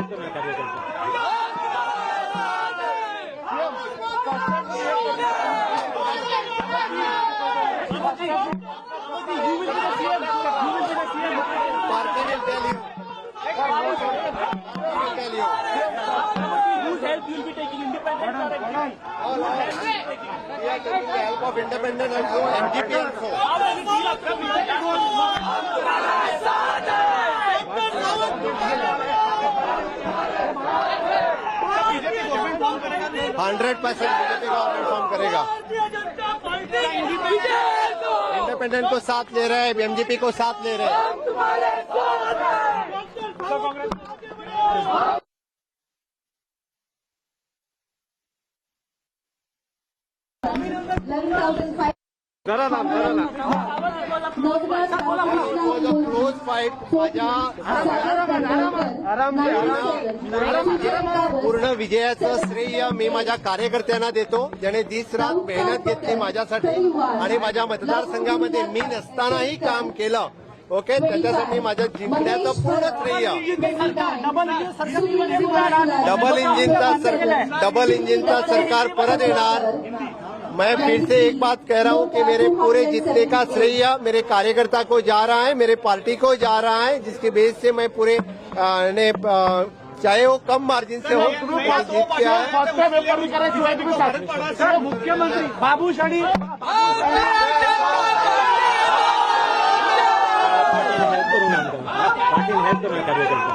Help करणार कार्यकर्ते. Party will tell you. Party will tell you. Whose help you will be taking, independent or NDP? All, all. We are taking the help of independent also, MGP also. 100% BJP government form करेगा. Independent को साथ ले रहे हैं, MGP को साथ ले रहे हैं. Close fight. माझ्या पूर्ण विजयाचं श्रेय मी माझ्या कार्यकर्त्यांना देतो, ज्याने दिस रात मेहनत घेतली माझ्यासाठी आणि माझ्या मतदारसंघामध्ये मी नसतानाही काम केलं. ओके, त्याच्यासाठी माझ्या जिंकण्याचं पूर्ण श्रेय. डबल इंजिनचा सरकार परत येणार. मैं फिर से एक बात कह रहा हूं कि मेरे पूरे जीतने का श्रेय मेरे कार्यकर्ता को जा रहा है, मेरे पार्टी को जा रहा है, जिसके बेस से मैं पूरे ने चाहे वो कम मार्जिन से हो, मैं जीत के आया. मुख्यमंत्री बाबूशाही. पाटील हेल्प करून आमदार पाटील हेल्प करणार कार्यकर्ते.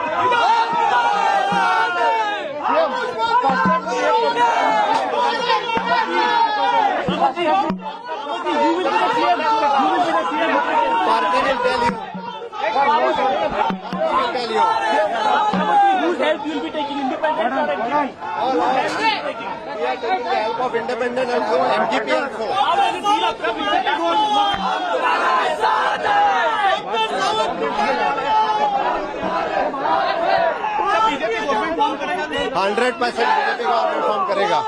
Party will tell you. Party will tell you. Whose help you will be taking, independent or NDP? All, all. We are taking the help of independent also, MGP also. 100% BJP government form करेगा.